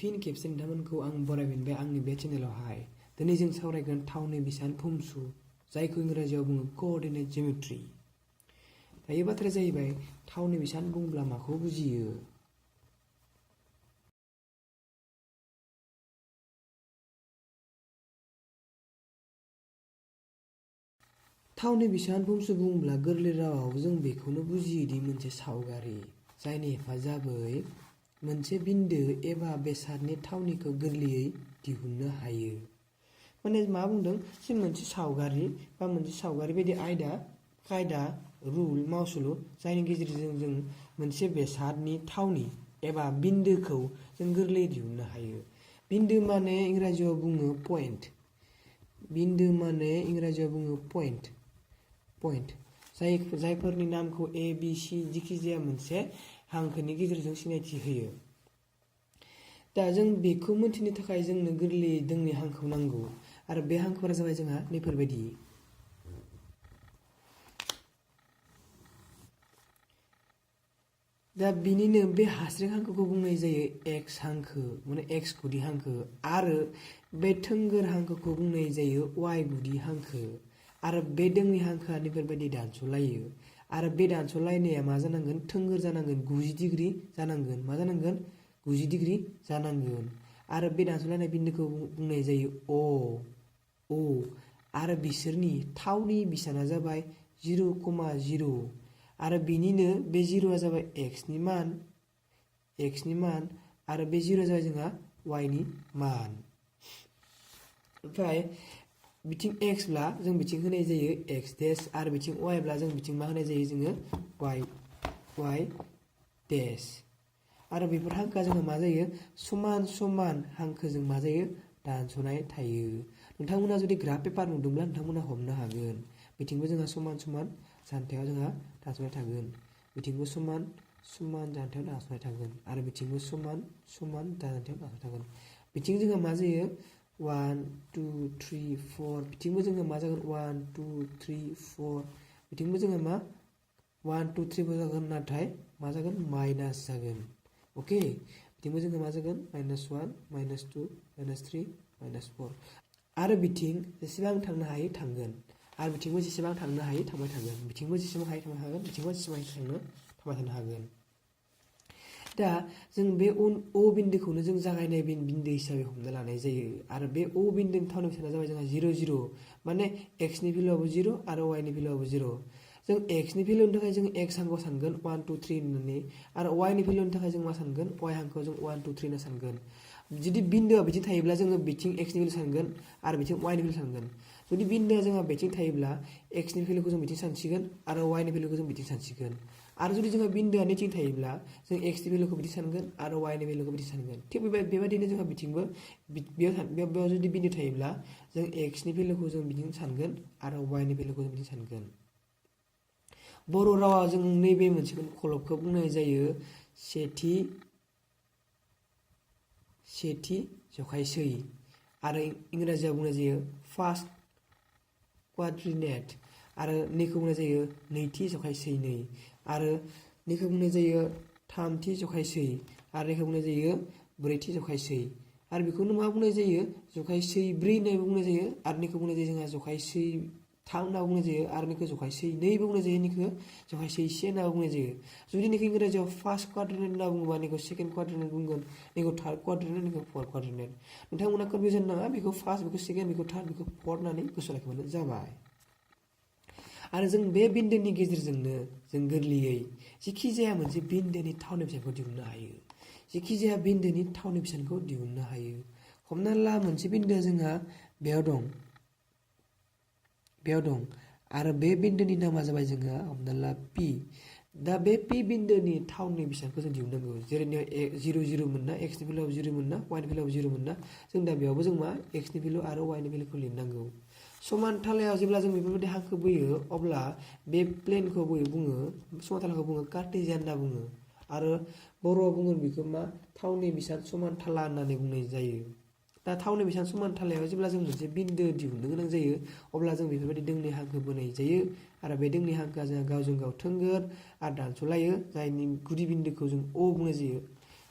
फिन खेबसे नोंथांमोनखौ आं बरायफिनबाय आंनि बे चेनेलावहाय। दिनै जों सावरायगोन थावनि बिसान भुमसु, जायखौ इंराजियाव बुङो क'अर्डिनेट जिअमेट्रि। दायो बाथ्राया जाहैबाय थावनि बिसान बुंब्ला माखौ बुजियो? थावनि बिसान भुमसु बुंब्ला गोरलै रावाव जों बेखौनो बुजियो दि मोनसे सावगारि जायनि हेफाजाबै मोनसे बिन्दो एबा बेसादनि थावनिखौ गोरलैयै दिहुननो हायो। माने मा बुंदों जे मोनसे सावगारि बा मोनसे सावगारि बायदि आयदा कायदा रुल मावसुलु जायनि गेजेरजों जों मोनसे बेसादनि थावनि एबा बिन्दोखौ जों गोरलैयै दिहुननो हायो। बिन्दो माने इंराजियाव बुङो पइन्ट। बिन्दो माने इंराजियाव बुङो पइन्ट। जायफोरनि नामखौ ए बि सि जिखि जाया मोनसे हांखोनि गेजेरजों सिनायथि होयो। दा जों बेखौ मोनथिनो थाखाय जोंनो गोरलैयै दोंनै हांखो नांगौ आरो बे हांखोफोरा जाबाय जोंहा नैफोरबायदि। दा बिनिनो बे हास्रिं हांखोखौ बुंनाय जायो एक्स हांखो माने एक्स गुदि हांखो आरो बे थोंगोर हांखोखौ बुंनाय जायो वाइ गुदि हांखो आरो बे दोंनै हांखोआ बेफोरबायदि दानस'लायो आरो बे दानस'लायनाया मा जानांगोन थोंगोर जानांगोन 90 डिग्री जानांगोन। मा जानांगोन 90 डिग्री जानांगोन आरो बे दानस'लायनाय बिन्दोखौ बुंनाय जायो अ आरो बिसोरनि थावनि बिसाना जाबाय 0,0 आरो बिनिनो बे 0आ जाबाय x नि मान आरो बे 0आ जाबाय जोंहा y नि मान। ओमफ्राय बिथिं x ब्ला जों बिथिं होनाय जायो x डेश आरो बिथिं y ब्ला जों बिथिं मा होनाय जायो जोङो y डेश आरो बेफोर हांखोआ जोंहा मा जायो समान समान हांखोजों मा जायो दानस'नाय थायो। नोंथांमोना जुदि ग्राफ पेपार नुदोंब्ला नोंथांमोना हमनो हागोन बिथिंबो जोंहा समान समान जानथायाव जोंहा दानस'नाय थागोन, बिथिंबो समान समान जानथायाव दानस'नाय थागोन आरो बिथिंबो समान समान जानथायाव दानस'नाय थागोन। बिथिं जोंहा मा जायो 1 2 3 4 बिथिंबो जोंहा मा जागोन 1 2 3 4 बिथिंबो जोंहा मा 1 2 3 4 जागोन नाथाय मा जागोन माइनास जागोन। अके बिथिंबो जोंहा मा जागोन -1 -2 -3 -4 आरो बिथिं जेसेबां थांनो हायो थांगोन आरो बिथिंबो जेसेबां थांनो हायो थांबाय थागोन, बिथिंबो जेसेबां हायो थांनो हागोन, बिथिंबो जेसेबां हायो थांबाय थानो हागोन। दा जों बे O बिन्दोखौनो जों जागायनाय बिन्दो हिसाबै हमना लानाय जायो आरो बे O बिन्दोनि थावनि बेसादा जाबाय जोंहा 0 0 माने x नि भेलुआबो 0 आरो y नि भेलुआबो 0। जों x नि भेलुनि थाखाय जों x हांखोआव सानगोन 1 2 3 होननानै आरो y नि भेलुनि थाखाय जों मा सानगोन y हांखोआव जों 1 2 3 होनना सानगोन। जुदि बिन्दोआ बिथिं थायोब्ला जोङो बिथिं x नि भेलु सानगोन आरो बिथिं y नि भेलु सानगोन। जुदि बिन्दोआ जोंहा बिथिं थायोब्ला x नि भेलुखौ जों बिथिं सानसिगोन आरो y नि भेलुखौ जों बिथिं सानसिगोन आरो जुदि जोंहा बिन्दोआ नैथिं थायोब्ला जों x नि भेलुखौ बिथिं सानगोन आरो y नि भेलुखौ बिथिं सानगोन। थिग बेबायदिनो जोंहा बिथिंबो बेयाव जुदि बिन्दो थायोब्ला जों x नि भेलुखौ जों बिथिं सानगोन आरो y नि भेलुखौ जों बिथिं सानगोन। बर' रावाव जों नैबे मोनसे खलबखौ बुंनाय जायो सेथि जखायसै आरो इंराजियाव बुंनाय जायो फार्स्ट क्वाड्रिनेट आरो नैखौ बुंनाय जायो नैथि जखायसै आरो नैखौ बुंनाय जायो थामथि जखायसै आरो नैखौ बुंनाय जायो ब्रैथि जखायसै आरो बेखौनो मा बुंनाय जायो जखायसै 4 होननानै बुंनाय जायो आरो नैखौ बुंनाय जायो जोंहा जखायसै 3 होनना बुंनाय जायो आरो नैखौ जखायसै 2 बुंनाय जायो, नैखौ जखायसै 1 होनना बुंनाय जायो। जुदि नैखौ इंराजियाव फार्स्ट क्वाड्रिनेट होनना बुङोबा नैखौ सेकेन्ड क्वाड्रिनेट बुंगोन, नैखौ थार्ड क्वाड्रिनेट, नैखौ फोर्थ क्वाड्रिनेट। नोंथांमोना कनफिउजन नाङा, बेखौ फार्स्ट, बेखौ सेकेन्ड, बेखौ थार्ड, बेखौ फोर्थ होननानै गोसोआव लाखिबानो जाबाय। आरो जों बे बिन्दोनि गेजेरजोंनो जों गोरलैयै जेखि जाया मोनसे बिन्दोनि थावनि बेसादखौ दिहुननो हायो। जेखि जाया बिन्दोनि थावनि बेसादखौ दिहुननो हायो। हमना ला मोनसे बिन्दोआ जोंहा बेयाव दं आरो बे बिन्दोनि नामा जाबाय जोंहा हमना ला P। दा बे P बिन्दोनि थावनि बेसादखौ जों दिहुननांगौ। जेरै 0 0 मोनना, x नि भेलुआव 0 मोनना, y नि भेलुआव 0 मोनना, जों दा बेयावबो जों मा x नि भेलु आरो y नि भेलुखौ लिरनांगौ। समान थालायाव जेब्ला जों बेफोरबायदि हांखो बोयो अब्ला बे प्लेनखौ बुङो समान थालाखौ बुङो कार्टेसियान होनना बुङो आरो बर'आव बुङो बेखौ मा थावनि बिसान समान थाला होननानै बुंनाय जायो। दा थावनि बिसान समान थालायाव जेब्ला जों मोनसे बिन्दो दिहुननो गोनां जायो अब्ला जों बेफोरबायदि दोंनै हांखो बोनाय जायो आरो बे दोंनै हांखोआ जोंहा गावजों गाव थोंगोर आरो दानस'लायो जायनि गुदि बिन्दोखौ जों O बुंनाय जायो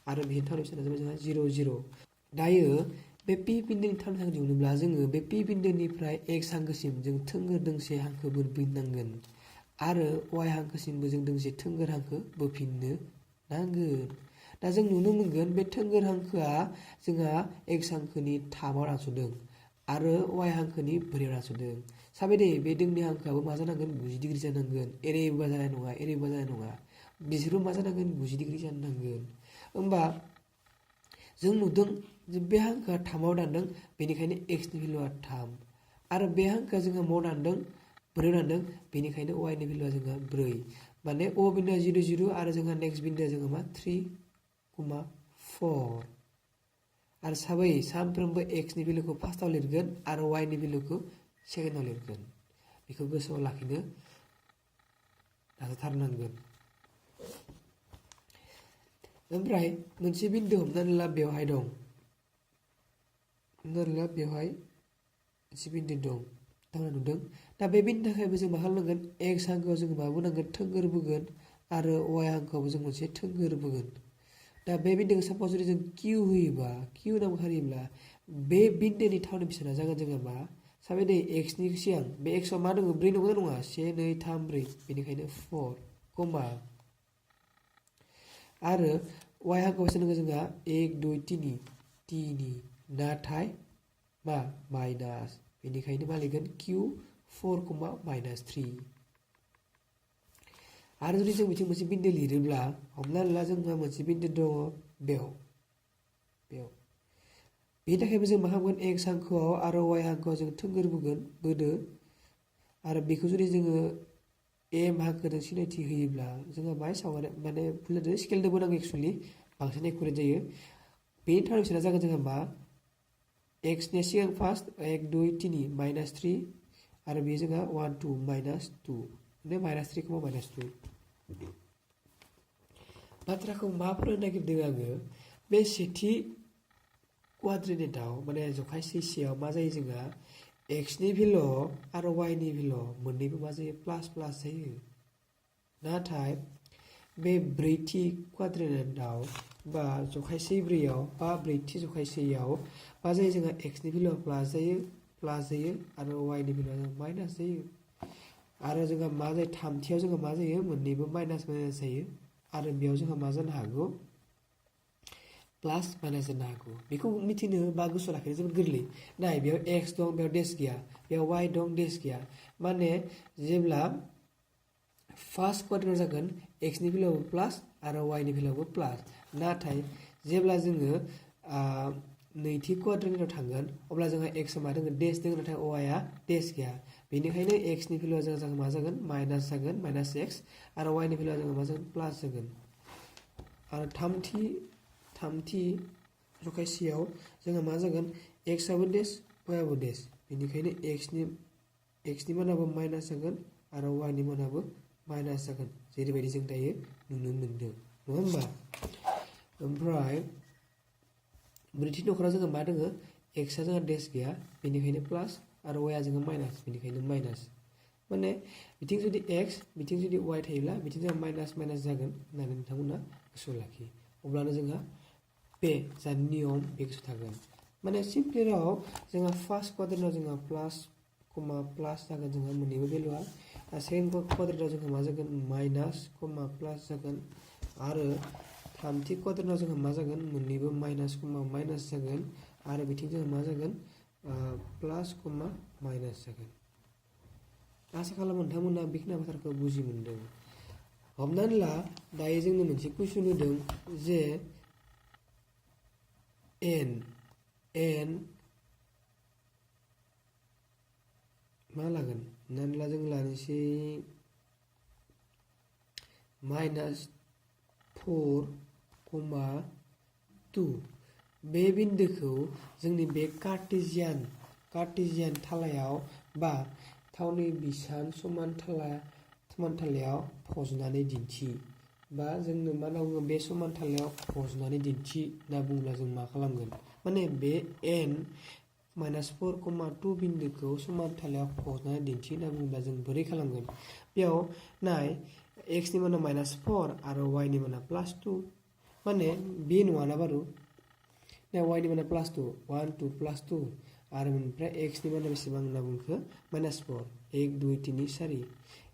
आरो बेनि थावनि बेसेना जाबाय जोंहा 0 0 दायो बे पि बिन्दोनि थावनि हांखो दिहुनोब्ला जोङो बे पि बिन्दोनिफ्राय एक्स हांखोसिम जों थोंगोर दोंसे हांखो बोफिननांगोन आरो वाइ हांखोसिमबो जों दोंसे थोंगोर हांखो बोफिननो नांगोन। दा जों नुनो मोनगोन बे थोंगोर हांखोआ जोंहा एक्स हांखोनि थामाव दानस'दों आरो वाइ हांखोनि बोरैयाव दानस'दों। साबाय दे बे दोंनै हांखोआबो मा जानांगोन 90 डिग्रि जानांगोन। एरैबा जानाय नङा एरैबा जानाय नङा। बिसोरबो मा जानांगोन 90 डिग्रि जानो नांगोन। होमबा जों नुदों जे बे हांखोआ थामाव दानदों बेनिखायनो एक्सनि भेलुआ 3 आरो बे हांखोआ जोंहा माव दानदों बोरैयाव दानदों बेनिखायनो वाइनि भेलुआ जोंहा 4 माने अ बिन्दोआ 0 0 आरो जोंहा नेक्स्ट बिन्दोआ जोंहा मा 3,4 आरो साबै सानफ्रोमबो एक्सनि भेलुखौ फार्स्टआव लिरगोन आरो वाइनि भेलुखौ सेकेन्डआव लिरगोन। बेखौ गोसोआव लाखिनो नाजाथारनांगोन। ओमफ्राय मोनसे बिन्दो हमनानै ला बेवहाय दं। हमनानै ला बेवहाय मोनसे बिन्दो दं। नोंथाङा नुदों। दा बे बिन्दोनि थाखायबो जों मा खालामनांगोन एक्स हांखोआव जों मा बोनांगोन थोंगोर बोगोन आरो वाइ हांखोआवबो जों मोनसे थोंगोर बोगोन। दा बे बिन्दोखौ साप'ज जुदि जों किउ होयोबा किउ होनना बुंखायोब्ला बे बिन्दोनि थावनि बेसेना जागोन जोंहा मा साबाय दे एक्सनि सिगां बे एक्सआव मा दङ 4 नंगौना नङा 1 2 3 4 बेनिखायनो 4 कमा आरो वाइ हांखोआव बेसेबां दङ जोंहा 1 2 3 नाथाय मा माइनास बेनिखायनो मा लिरगोन किउ 4 -3 आरो जुदि जों बिथिं मोनसे बिन्दो लिरोब्ला हमनानै ला जोंहा मोनसे बिन्दो दङ बेयाव बेनि थाखायबो जों मा खालामगोन एक्स हांखोआव आरो वाइ हांखोआव जों थोंगोर बोदो आरो बेखौ जुदि जोङो एम हांखोजों सिनायथि होयोब्ला जोंहा बाहाय सावगारि माने भुल स्केलजों बोनांगौ एक्सुवेलि बांसिन एकुरेट जायो। बेनि थाखाय बेसेना जागोन जोंहा मा एक्सनि सिगां फार्स्ट 1 2 3 -3 आरो बेयो जोंहा 1 2 -2 माने -3,-2 बाथ्राखौ मा फोरमायनो नागिरदों आङो बे सेथि क्वाड्रेनेटआव माने जखाय सैसेयाव मा जायो जोंहा एक्सनि भेलु आरो वाइनि भेलु मोननैबो मा जायो प्लास जायो। नाथाय बे ब्रैथि क्वाड्रेनेटआव बा जखायसे 4आव बा ब्रैथि जखायसेयाव मा जायो जोंहा एक्सनि भेलुआ प्लास जायो आरो वाइनि भेलुआ माइनास जायो आरो जोंहा मा जायो थामथियाव जोंहा मा जायो मोननैबो माइनास जायो आरो बेयाव जोंहा मा जानो हागौ प्लास माइनास जानो हागौ। बेखौ मिथिनो बा गोसोआव लाखिनो जोबोद गोरलै। नाय बेयाव एक्स दं बेयाव डेस गैया बेयाव वाइ दं डेस गैया माने जेब्ला फार्स्ट क्वाड्रेन्टआव जागोन एक्सनि भेलुआबो प्लास आरो वाइनि भेलुआबो प्लास नाथाय जेब्ला जोङो नैथि क्वाड्रेन्टआव थांगोन अब्ला जोंहा एक्सआ मा दङ डेस दङ नाथाय वाइआ डेस गैया बेनिखायनो एक्सनि भेलुआ जोंहा मा जागोन माइनास जागोन -x आरो वाइनि भेलुआ जोंहा मा जागोन प्लास जागोन आरो थामथि जखायसेयाव जोंहा मा जागोन एक्सआबो डेस वाइआबो डेस बेनिखायनो एक्सनि मानाबो माइनास जागोन आरो वाइनि मानाबो माइनास जागोन जेरैबायदि जों दायो नुनो मोनदों नङा होमबा। ओमफ्राय ब्रैथि नखराव जोंहा मा दङ एक्सआ जोंहा डेस गैया बेनिखायनो प्लास आरो वाइआ जोंहा माइनास बेनिखायनो माइनास माने बिथिं जुदि एक्स बिथिं जुदि वाइ थायोब्ला बिथिं जोंहा माइनास जागोन होननानै नोंथांमोना गोसोआव लाखियो अब्लानो जोंहा बे जा नियम बे गोसोआव थागोन। माने सिम्पलि राव जोंहा फार्स्ट क्वाड्रेन्टआव जोंहा प्लास जागोन जोंहा मोननैबो भेलुआ सेकेन्ड क्वाड्रेन्टआव जोंहा मा जागोन माइनास प्लास जागोन आरो थामथि क्वाड्रेन्टआव जोंहा मा जागोन मोननैबो माइनास जागोन आरो बिथिं जोंहा मा जागोन प्लास माइनास जागोन। आसा खालामो नोंथांमोना बेखिनि बाथ्राखौ बुजि मोनदों। हमनानै ला दायो जोंनो मोनसे कुइसन होदों जे एन मा लागोन हमनानै ला जों लानोसै -4,2 बे बिन्दोखौ जोंनि बे कार्टेसियान थालायाव बा थावनि बिसान समानथालायाव फज'नानै दिन्थि बा जोंनो मा होनना बुङो बे समानथालायाव फज'नानै दिन्थि होनना बुङोब्ला जों मा खालामगोन माने बे n -4,2 बिन्दोखौ समानथालायाव फज'नानै दिन्थि होनना बुङोब्ला जों बोरै खालामगोन बेयाव नाय एक्सनि माना -4 आरो वाइनि माना +2 माने बे नङाना बारु ना y नि माना +2 1 2 +2 आरो ओमफ्राय x नि माना बेसेबां होनना बुंखो -4 1 2 3 4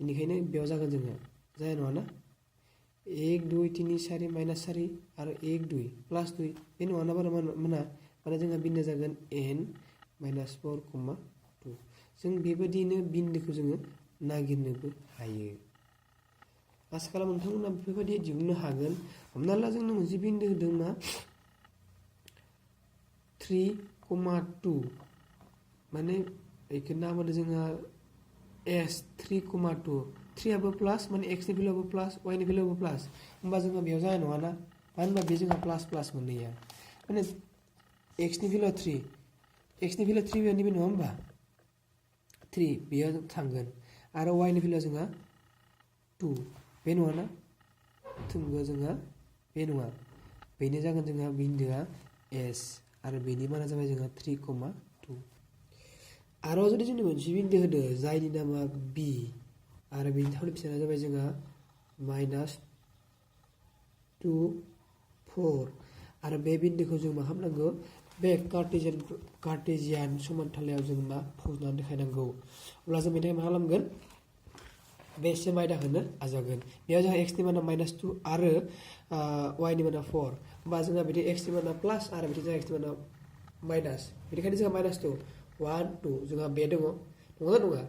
इनिखायनो बेयाव जागोन जोङो जाया नङा ना 1 2 3 4 -4 आरो 1 2 +2 बे नङाना बारु मोना माने जोंहा बिन्दोआ जागोन n -4, 2 जों बेबायदिनो बिन्दोखौ जोङो नागिरनोबो हायो आसा खालामो नोंथांमोना बेफोरबायदि दिहुननो हागोन हमना ला जोंनो मोनसे बिन्दो होदों मा 3,2 माने बेखौ नाम होदों जोंहा s 3,2 3 आबो प्लास माने x नि भेलुआबो प्लास y नि भेलुआबो प्लास होमबा जोंहा बेयाव जानाय नङा ना मानो होनबा बे जोंहा प्लास प्लास मोननैया माने x नि भेलुआ 3 x नि भेलुआ 3 बेयाव नङा होमबा 3 बेयाव थांगोन आरो y नि भेलुआ जोंहा 2 बे नङा ना थोंगो जोंहा बे नङा बेनो जागोन जोंहा बिन्दोआ s आरो बेनि माना जाबाय जोंहा 3,2 आरो जुदि जोंनो मोनसे बिन्दो होदो जायनि नामा b आरो बेनि थावनि फिसाया जाबाय जोंहा -2 4 आरो बे बिन्दोखौ जों मा खालामनांगौ बे कार्टेजियान समानथालायाव जों मा फज'नानै देखायनांगौ अब्ला जों बेनि मा खालामगोन बे सेम आयदाखौनो आजावगोन बेयाव जोंहा x नि माना -2 आरो y नि माना 4 होमबा जोंहा बिदि x नि माना प्लास आरो बिदि जोंहा x नि माना माइनास बेनिखायनो जोंहा -2 1 2 जोंहा बे दङ नङा नङा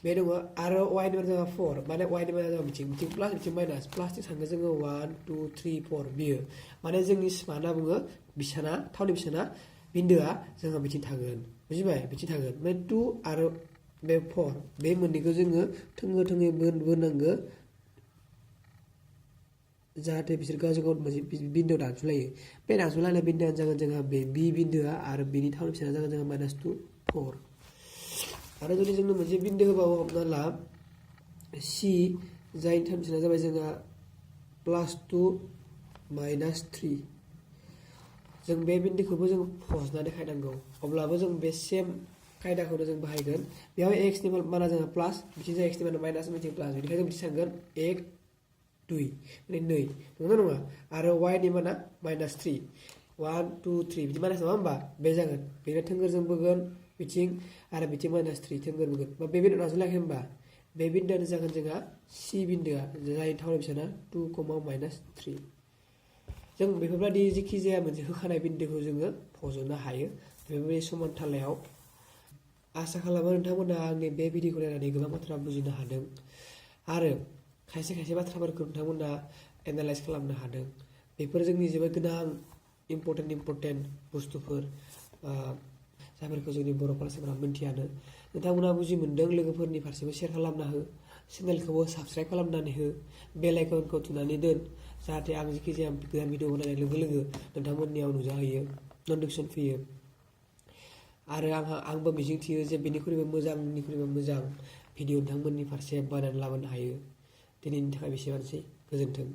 बे दङ आरो y नि माना जोंहा 4 माने y नि माना जोंहा बिथिं प्लास बिथिं माइनास प्लासथिं थाङो जोङो 1 2 3 4 बियो माने जोंनि मा होनना बुङो बिसाना थावनि बिसाना बिन्दोआ जोंहा बिथिं थागोन बुजिबाय बिथिं थागोन ओमफ्राय 2 आरो बे 4 बे मोननैखौ जोङो थोंगो थोंगो बोनांगो जाहाथे बिसोर गावजों गाव मोनसे बिन्दोआव दानस'लायो बे दानस'लायनाय बिन्दोआनो जागोन जोंहा बे बि बिन्दोआ आरो बेनि थावनि फिसाया जागोन जोंहा -2 4 आरो जुदि जोंनो मोनसे बिन्दो होबावो हमना ला c जायनि थावनि फिसाया जाबाय जोंहा +2 -3 जों बे बिन्दोखौबो जों फज'ना देखायनांगौ अब्लाबो जों बे सेम खायदाखौनो जों बाहायगोन बेयाव x नि माना जोंहा प्लास बिथिं जाय x नि माना माइनास बिथिं प्लास बेनिखायनो जों बिथिं थांगोन 1 2 माने 2 नङा नङा आरो y नि माना -3 1 2 3 बिदि माइनास नङा होमबा बे जागोन बेनो थोंगोरजों बोगोन बिथिं आरो बिथिं -3 थोंगोर बोगोन बे बिन्दोआव नाजलायाखै होमबा बे बिन्दोआनो जागोन जोंहा c बिन्दोआ जाय थावनि बिसाना 2, -3 जों बेफोरबायदि जेखि जाया मोनसे होखानाय बिन्दोखौ जोङो फज'नो हायो बेबायदि समानथालायाव आसा खालामो नोंथांमोना आंनि बे भिडिअखौ नायनानै गोबां बाथ्रा बुजिनो हादों आरो खायसे खायसे बाथ्राफोरखौ नोंथांमोना एनालाइज खालामनो हादों बेफोर जोंनि जोबोद गोनां इम्परटेन्ट बुस्थुफोर जायफोरखौ जोंनि बर' फरायसाफोरा मिन्थियानो नोंथांमोना बुजि मोनदों लोगोफोरनि फारसेबो शेयार खालामना हो चेनेलखौबो साबस्क्राइब खालामनानै हो बेल आइकनखौ थुनानै दोन जाहाथे आं जेखि जाया गोदान भिडिअ बनायनाय लोगो लोगो नोंथांमोननियाव नुजाहैयो नटिफिकेसन फैयो आरो आंबो मिजिंथियो जे बेनिख्रुइबो मोजां भिडिअ नोंथांमोननि फारसे बानायनानै लाबोनो हायो दिनैनि थाखाय बेसेबांसै गोजोन्थों।